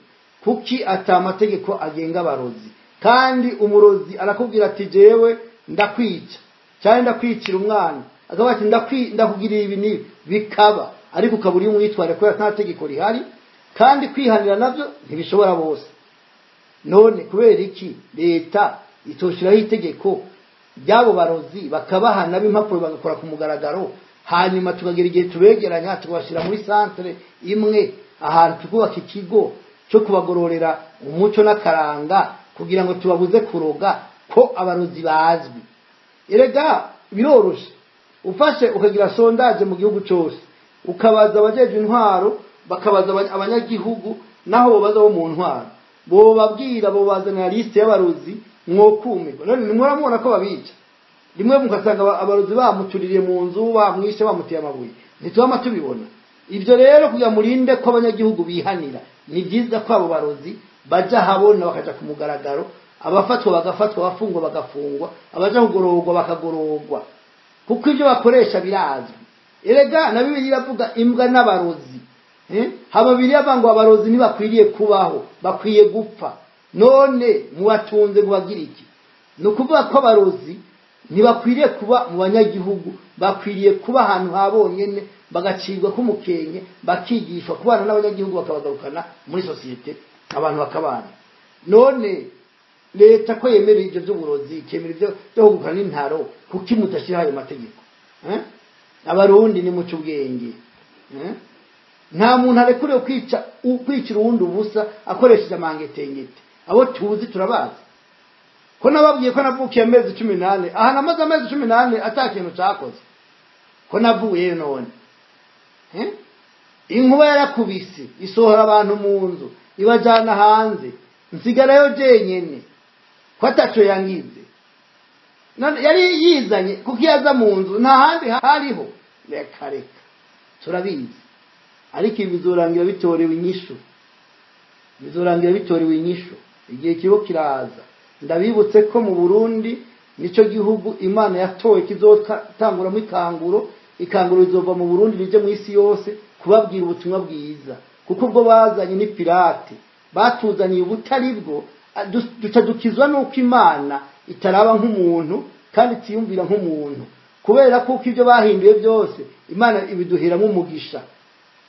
kuki ata amategeko agenga abarozi? Kandi umurozi arakubwira ati: "Jewe ndakwica cyangwa ndakwicira umwana," akavuga ati: "Ndakugirira ibi n'ibi," bikaba, ariko ukabura iyo umwitware kubera nta tegeko rihari, kandi kwihanira nabyo ntibishobora bose. None kubera iki leta itoshiraho itegeko ry'abo barozi, bakabahana b'impapuro, bagakora ku mugaragaro, hanyuma tukagira igihe tubegeranya, tukabashyira muri centre imwe, ahantu tukubaka ikigo cyo kubagororera umuco n'akaranga, kugira ngo tubabuze kuroga? Ko abarozi bazwi, erega biroroshe. Ufashe ukagira sondage mu gihugu cyose, ukabaza abajejwe intwaro, bakabaza abanyagihugu, naho bobaza bo mu ntwaro, bobabwira, bobazanira liste y'abarozi, mwokumirwa. None ntimuramubona ko babica? Rimwe mugasanga abarozi bamutuririye mu nzu, bamwishe, bamuteye amabuye. Ntitubama tubibona ibyo? Rero kugira murinde ko abanyagihugu bihanira, ni byiza ko abo barozi baja habona, bakaja ku mugaragaro, abafatwa bagafatwa, abafungwa bagafungwa, abaja kugororwa bakagororwa, kuko ibyo bakoresha birazwi. Erega na Bibiliya iravuga imbwa n'abarozi. Haba Bibiliya ngo abarozi ntibakwiriye kubaho, bakwiye gupfa. None mubatunze ngo bagire iki? Ni ukuvuga ko abarozi ntibakwiriye kuba mu banyagihugu, bakwiriye kuba ahantu ha bonyene, bagacibwa k'umukenke, bakigishwa kubana n'abanyagihugu, bakabagarukana muri sosiyete, abantu bakabana. None leta ko yemerera ibyo by'uburozi, ikemera ibyo byo kugukana n'intaro, kuki mudashyiraho ayo mategeko? Abarundi ni muco ubwenge. Nta muntu arekuriwe kwica, kwicira uwundi ubusa akoresheje amangetengete. Abo tuzi turabazi. Ko nababwiye ko navukiye amezi 14 aha, namaze amezi 14 ata kintu cakoze, ko navuyeyo. None inkuba yarakubise, isohora abantu mu nzu, ibajana hanze, nsigarayo jenyene, ko ataco yangize. None yari yizanye kuko iyo aza mu nzu nta handi hariho. Reka reka. Turabizi, ariko ibi bizorangira bitorewe inyishu, bizorangira bitorewe inyishu. Igihe kibo kiraza. Ndabibutse ko mu Burundi nico gihugu Imana yatoye kizotanguramo ikanguro. Ikanguro izova mu Burundi rije mu isi yose kubabwira ubutumwa bwiza, kuko ubwo bazanye ni pirate, batuzaniye ubutari bwo. Duca dukizwa nuko Imana itaraba nk'umuntu kandi itiyumvira nk'umuntu, kubera kuko ibyo bahinduye byose Imana ibiduheramo umugisha.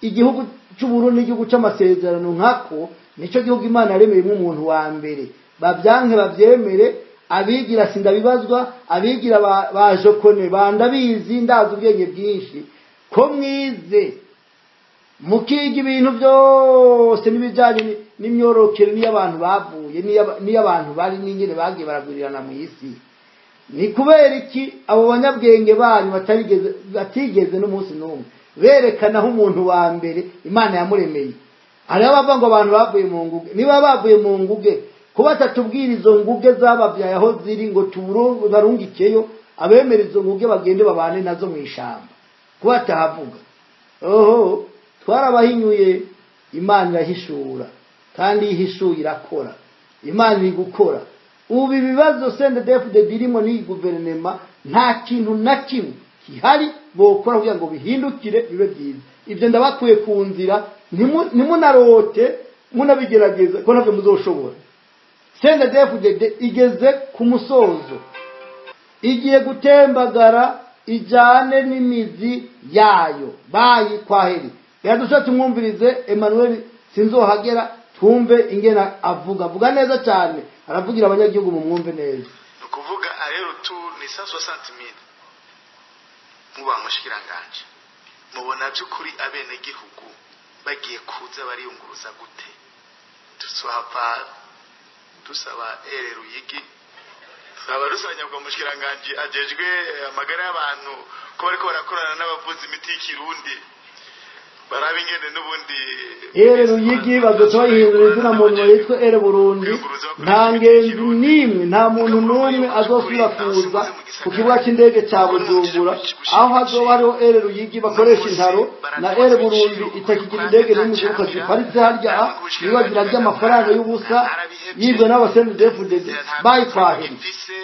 Igihugu cy'Uburundi n'igihugu cy'amasezerano, nkako nicyo gihugu Imana yaremeyemo umuntu wa mbere. Babyanke babyemere, abigira sindabibazwa, abigira ba jokone bandabizi, ndazi ubwenge bwinshi ko mwize mukiga ibintu byose n'ibijyanye n'imyororokere n'iy'abantu bavuye n'iy'abantu bari n'ingene bagiye baragwirirana mu isi. Ni kubera iki abo banyabwenge banyu batigeze n'umunsi n'umwe berekana aho umuntu wa mbere Imana yamuremeye? Hariho abavuga ngo abantu bavuye mu nguge. Niba bavuye mu nguge, kuba batatubwira izo nguge zababyaye aho ziri ngo barungikeyo abemera izo nguge bagende babane nazo mu ishamba, kuba batahavuga? Oho, twarabahinyuye. Imana irahishura, kandi iyo ihishuye irakora. Imana iri gukora ubu. Ibibazo CNDD-FDD irimo n'iyi guverinema, nta kintu na kimwe gihari bokora kugira ngo bihindukire bibe byiza. Ibyo ndabakuye ku nzira, ntimunarote munabigerageza ko ntabyo muzoshobora. CNDD-FDD igeze ku musozo, igiye gutembagara ijyane n'imizi yayo. Bayi kwaheri. Reka dushe tumwumvirize Emmanuel Sinzohagera, twumve ingena avuga. Avuga neza cyane, aravugira abanyagihugu, mu mwumve neza. Ni ukuvuga aller-retour ni 160 000. Muba mushikiranganje, mubona by'ukuri abenegihugu bagiye kuza bariyunguruza gute? Tuzohava dusaba ere Ruyigi, twaba dusaba nyabwo mushikiranganje ajejwe amagara y'abantu ko bariko barakorana n'abavuzi imiti y'ikirundi, barabe ingene n'ubundi. Ere Ruyigi bazoca bayihindura izina mu nyuma yitwa Ere Burundi. Nta ngenzi n'imwe, nta muntu n'umwe azosubira kuza ku kibuga cy'indege cya Bujumbura aho hazoba hariho Ere Ruyigi bakoresha intaro na Ere Burundi itakigira indege n'imwe iguruka ziparitse harya. Bibagira ry'amafaranga y'ubusa yibwe n'aba CNDD-FDD. Bayikwahira. Mfise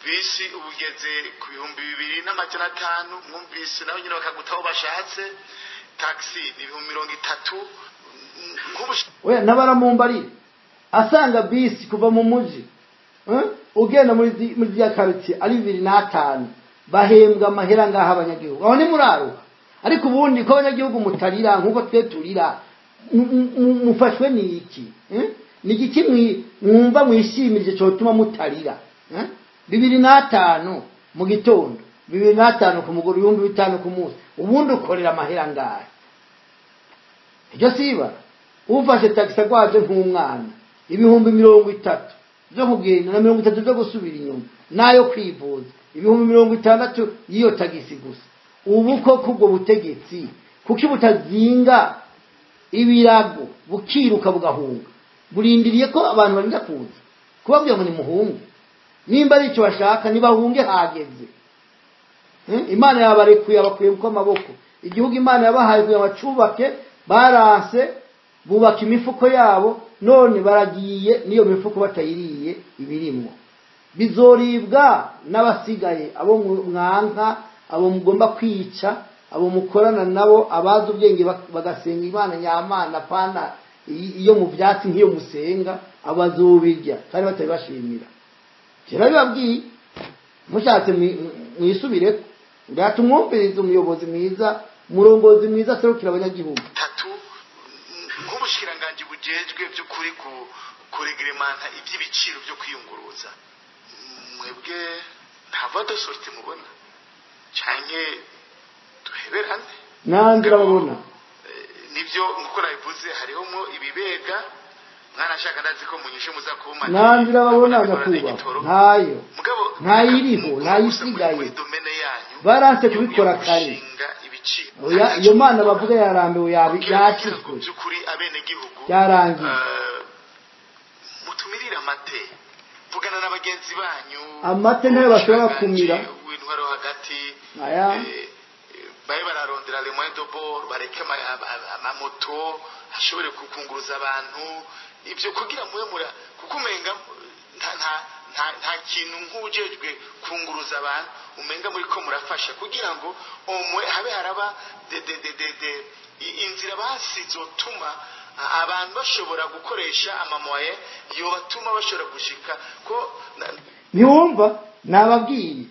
bisi ubugeze ku 2500, mwumvise nawe nyine bakagutaho bashatse. Taxi ni 30,000 nk'ubu. Oya, n'abaramumbarire asanga bisi kuva mu muji ugenda muri ziriya quartier ari 2500. Bahembwa amahera ngaha abanyagihugu, aho ni muraruha. Ariko ubundi ko abanyagihugu mutarira nk'uko twe turira, mufashwe n'iki? Ni igiki mwumva mwishimira cyotuma mutarira? 2500 mu gitondo, 2500 ku mugoroba, 5000 ku munsi. Ubundi ukorera amahera ngahe? Iryo siba ufashe tagisi agwaje nk'umwana, 30,000 byo kugenda na 30 byo gusubira inyuma n'ayo kwivuza, 60,000 y'iyo tagisi gusa. Ubu koko ubwo butegetsi kuki butazinga ibirago bukiruka bugahunga? Burindiriye ko abantu barinda kuza kubabwira ngo nimuhunge? Nimba ari icyo bashaka, nibahunge, hageze. Imana yabarekuye, abakuye kuko amaboko. Igihugu Imana yabahaye kugira ngo bacubake, baranse, bubaka imifuko yabo. None baragiye n'iyo mifuko batayiriye, ibirimwo bizoribwa n'abasigaye, abo mwanka, abo mugomba kwica, abo mukorana nabo, abazi ubwenge bagasenga Imana nyamana, pana iyo mu byatsi nk'iyo musenga. Abazobirya kandi batabibashimira. Kirabibabwiye, mushatse mwisubireko. Ngatumwumviriza umuyobozi mwiza, umurongozi mwiza aserukira abanyagihugu. Tatu nk'ubushikiranganji bujejwe by'ukuri kuregremanta iby'ibiciro byo kwiyunguruza, mwebwe nta voie de sortie mubona, canke duheberane? Nanjye urababona. Nibyo, nkuko nabivuze, hariho ibibega mwanashaka, ndazi ko munyishe muza kuma. Nanjye urababona, nyakubahwa, ntayo, mugabo ntayiriho, ntayisigaye. Muri domaine yanyu Baranse kubikora kare. gushinga ibiciro. Oya, iyo mana bavuga yarambiwe, Kugira ngo yacitswe. by'ukuri abenegihugu Byarangiye. Mutumirire amate, vugana na bagenzi banyu. Amate ntayo bashobora kumira. W'intwaro hagati Aya. Babe bararondera les moyens de bord, bareke amamoto ashobore kukunguruza abantu, ibyo kugira mube mura, kuko umenga nta kintu nk'ujejwe kunguruza abantu, umenga muri ko murafasha kugira ngo omwe habe haraba de de de de de inzira basi zotuma abantu bashobora gukoresha amamoye yobatuma bashobora gushika ko. Ntiwumva nababwiye,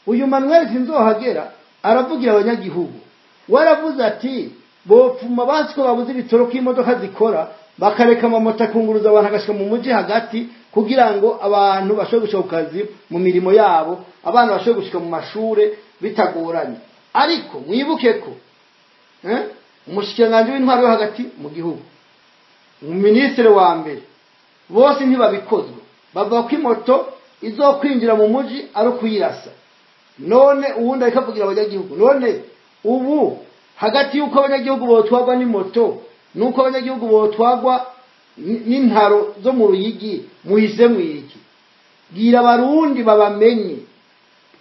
uyu Manuel Sinzohagera aravugira abanyagihugu. Waravuze ati bopfuma basi ko babuze ibitoro, ko imodoka zikora, bakareka amamoto akunguruza abantu agashika mu mujyi hagati, kugira ngo abantu bashobore gushika ku kazi, mu mirimo yabo, abana bashobore gushika mu mashure bitagoranye. Ariko mwibuke ko umushikiranganji w'intwaro yo hagati mu gihugu, minisitiri wa mbere, bose ntibabikozwe. Bavuga ko imoto izokwinjira mu mujyi ari ukuyirasa. None uwundi ariko avugira abanyagihugu. None ubu hagati y'uko abanyagihugu botwagwa n'imoto n'uko abanyagihugu botwagwa n'intaro zo mu Ruyigi, muhise mwiki? Bwira Abarundi babamenye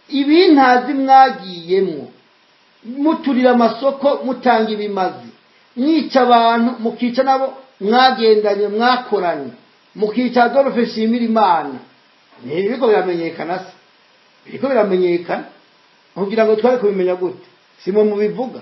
ibintazi mwagiyemwo, muturira amasoko, mutanga ibimazi, mwica abantu, mukica nabo mwagendanye, mwakoranye, mukica Adolphe Nshimirimana. Ntibiriko biramenyekana se? Biriko biramenyekana. Kugira ngo twari kubimenya gute? Simwe mubivuga,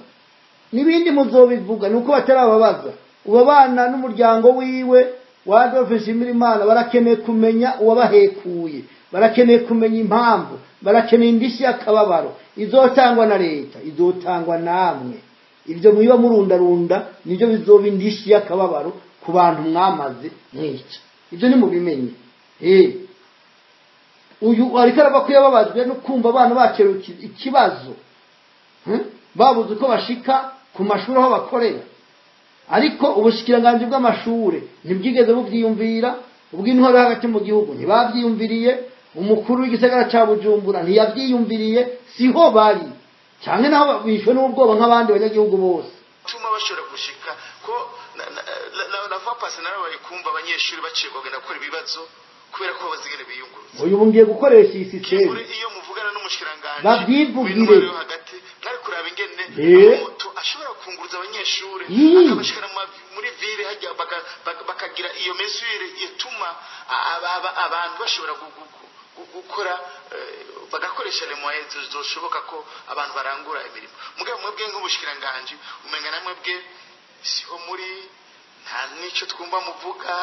n'ibindi muzobivuga, nuko batarababaza. Uwo bana n'umuryango wiwe wa Adolphe Nshimirimana barakeneye kumenya uwabahekuye, barakeneye kumenya impamvu, barakeneye indishyi y'akababaro izotangwa na leta, izotangwa namwe. Ibyo mwiba murundarunda nibyo bizoba indishyi y'akababaro ku bantu mwamaze mwica. Ibyo nimubimenye. Uyu ariko arava ko yababajwe no kumva abana bakeruye ikibazo, babuze uko bashika ku mashuri aho bakorera. Ariko ubushikiranganji bw'amashure ntibwigeze buvyiyumvira, ubw'intwaro hagati mu gihugu ntibavyiyumviriye, umukuru w'igisagara ca Bujumbura ntiyavyiyumviriye. Siho bari canke naho bishwe n'ubwoba nk'abandi banyagihugu bose. Tuma bashobora gushika ko la fois passée narabaye kumva abanyeshuri baciye kugenda gukora ibibazo kubera ko bazigere biyunguruza. Uyu ngiye gukoresha iyi system. Iyo muvugana n'umushikiranganje babyivugire hagati, mwari kuraba ingene moto ashobora kunguruza abanyeshuri akabashikana muri ville hajya, bakagira iyo mesure ituma abantu bashobora gukora, bagakoresha les moyens zoshoboka ko abantu barangura imirimo. Mugabo mwebwe nk'ubushikiranganje umenga namwebwe siho muri, nta nico twumva muvuga,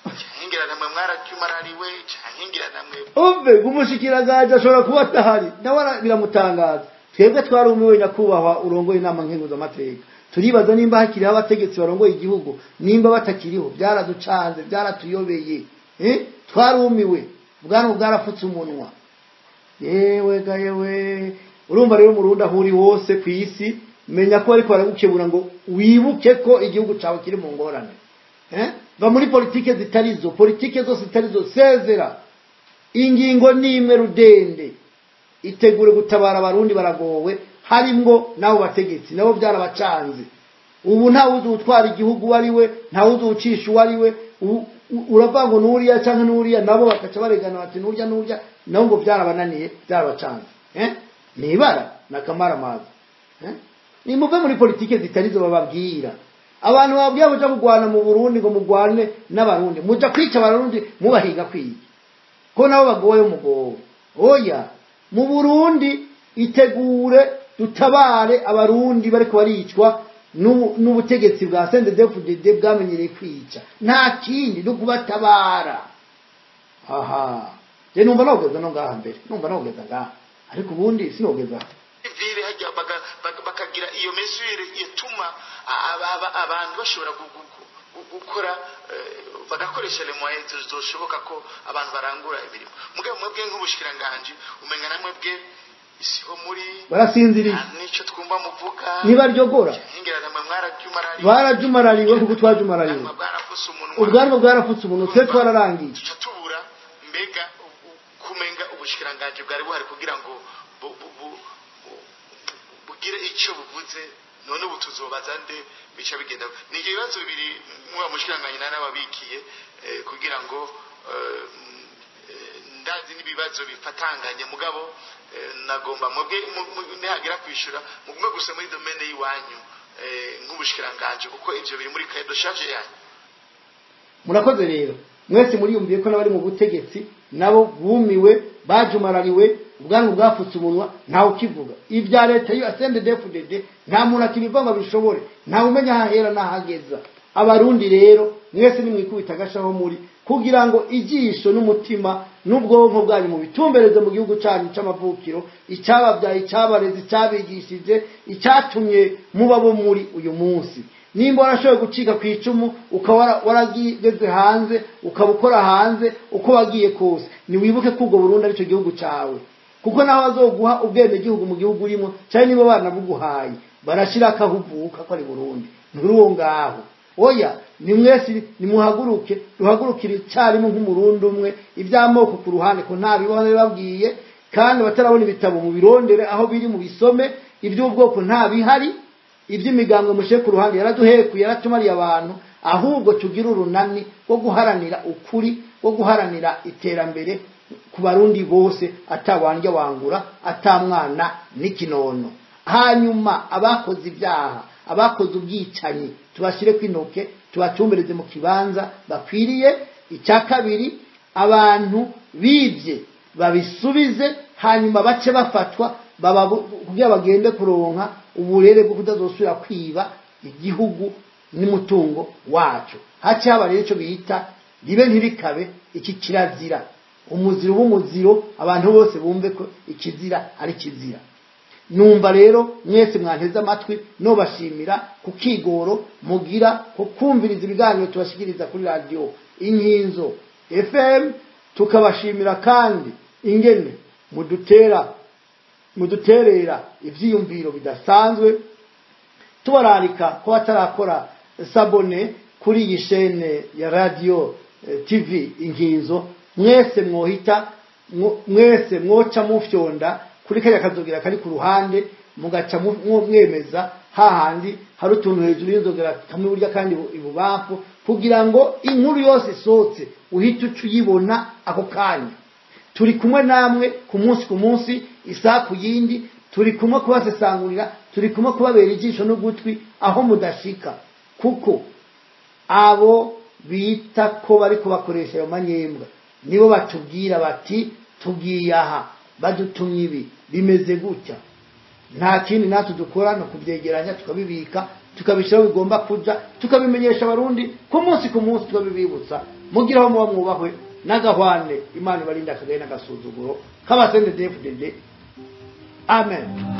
canke namwe mwaracyumarariwe, canke namwe. Umve, umushikiranganje ashobora kuba atahari nawe biramutangaza. Twebwe twarumiwe, nyakubahwa urongoye inama nkenguzamateka. Turibaza nimba hakiriho abategetsi barongoye igihugu, nimba batakiriho. Byaraducanze, byaratuyobeye, twarumiwe, ubwanwa bwarapfutse umunwa. Yewe ga yewe! Urumva rero, Umurundi aho uri hose ku isi, menya ko ariko baragukebura ngo wibuke ko igihugu cawe kiri mu ngorane. Va muri politike zitarizo, politike zose zitarizo sezera. Ingingo n'imwe rudende: itegure gutabara Abarundi, baragowe, harimwo nabo bategetsi, nabo byarabacanze. Ubu ntawe uzi utwara igihugu uwo ari we, ntawe uzi ucisha uwo ari we. Uravuga ngo nuriya canke nuriya, nabo bakaca baregana bati nurya nurya, nabo ngo byarabananiye, byarabacanze. Nibara nakamaramaza. Nimuve muri politike zitarizo bababwira. Abantu bababwira muja kugwana mu Burundi, ngo mugwane n'Abarundi, muja kwica Abarundi, mubahiga kwiga ko nabo bagoye mugowe. Oya, mu Burundi itegure dutabare Abarundi bariko baricwa n'ubutegetsi bwa CNDD-FDD bwamenyereye kwica. Nta kindi, no kubatabara. Aha je numva nogeza no ngaha mbere, numva nogeza ngaha, ariko ubundi sinogeza. Ville hajya, bakagira iyo mesure ituma abantu bashobora gukora, bagakoresha les moyens zoshoboka ko abantu barangura imirimo. Mugabo mwebwe nk'ubushikiranganje umenga namwebwe siho muri, Barasinziriye. nico twumva muvuga, Ntibaryogora. canke namwe mwaracyumarariwe. Barajumarariwe kuko twajumarariwe. Bwarapfutse umunwa. Ubwanwa bwarapfutse umuntu, twe twararangiye. Tuca tubura mbega kumenga ubushikiranganje bwari buhari kugira ngo bugire icyo buvuze. None ubu tuzobaza nde? Bica bigenda. Ni ibyo bibazo bibiri muba mushikiranganje narababikiye, kugira ngo ndazi n'ibibazo bifatanganye, mugabo Nagomba mwebwe nihagira kwishura mugume gusa muri domaine y'iwanyu nk'ubushikiranganje, kuko ivyo biri muri cahier de charge yanyu. Murakoze rero mwese muriyumviye ko n'abari mu butegetsi nabo bumiwe, bajumarariwe, ubwanwa bwafutse umunwa, ntawe ukivuga ibya leta yo CNDD-FDD, nta muntu akibiva ngo abishobore, ntawe umenya ahahera n'ahageza. Abarundi rero mwese nimwikubita agashaho muri kugira ngo ijisho n'umutima n'ubwonko bwanyu mubitumbereze mu gihugu cyanyu c'amavukiro, icyababyaye, icyabareze, icyabigishije, icyatumye muba bo muri uyu munsi. Nimba warashoboye gucika ku icumu ukaba warageze hanze, ukaba ukora hanze, uko wagiye kose, niwibuke ko ubwo Burundi aricyo gihugu cyawe, kuko naho bazoguha ubwenegihugu mu gihugu urimo, cyane nibo banabuguhaye barashira akahuvuka ko ari Burundi, nturi uwo ngaho. Oya, ni mwese nimuhaguruke, duhagurukire icyarimwe nk'umurundi umwe, iby'amoko ku ruhande ko nta bibaho nabibabwiye, kandi abatarabona ibitabo mu birondere aho biri mu bisome, iby'ubwoko nta bihari, iby'imigambwe mushe ku ruhande yaraduhekuye, yaratumariye abantu, ahubwo tugire urunani rwo guharanira ukuri, rwo guharanira iterambere ku barundi bose, atawandya wangura, atamwana n'ikinono. Hanyuma abakoze ibyaha, abakoze ubwicanyi, tubashyire kw'intoke, tubatumbereze mu kibanza bakwiriye. Icya kabiri, abantu bibye babisubize, hanyuma bace bafatwa kugira bagende kuronka uburere bwo kutazosubira kwiba igihugu n'umutungo wacu. Hace haba rero icyo bita ribe ntirikabe, iki kirazira, umuziro w'umuziro, abantu bose bumve ko ikizira ari kizira. Numva rero mwese mwanteze amatwi nobashimira ku kigoro mugira ko kumviriza ibiganiro tubashikiriza kuri radio Inkinzo FM, tukabashimira kandi ingene muduterera ivyiyumviro bidasanzwe, tubararika ko batarakora sabone kuri iyi chaîne ya radio TV Inkinzo, mwese mwohita mwese mwoca mufyonda kuri kajya kazogera kari ku ruhande, mugaca mwemeza hahandi hari utuntu hejuru y'inzogera kamwe burya kandi ibubamfu, kugira ngo inkuru yose isohotse uhite uca uyibona ako kanya. Turi kumwe namwe ku munsi ku munsi, isaha ku yindi, turi kumwe kubasesangurira, turi kumwe kubabera ijisho n'ugutwi aho mudashika, kuko abo bita ko bari kubakoresha ayo manyembwa nibo batubwira bati tugiye aha, badutumye ibi bimeze gutya. Nta kindi natwe dukora no kubyegeranya, tukabibika, tukabishyiraho bigomba kuja, tukabimenyesha abarundi ku munsi ku munsi, tukabibibutsa. Mugira aho muba mwubahwe n'agahwane, Imana ibarinda akagaye n'agasuzuguro k'abasende DFDD. Amen.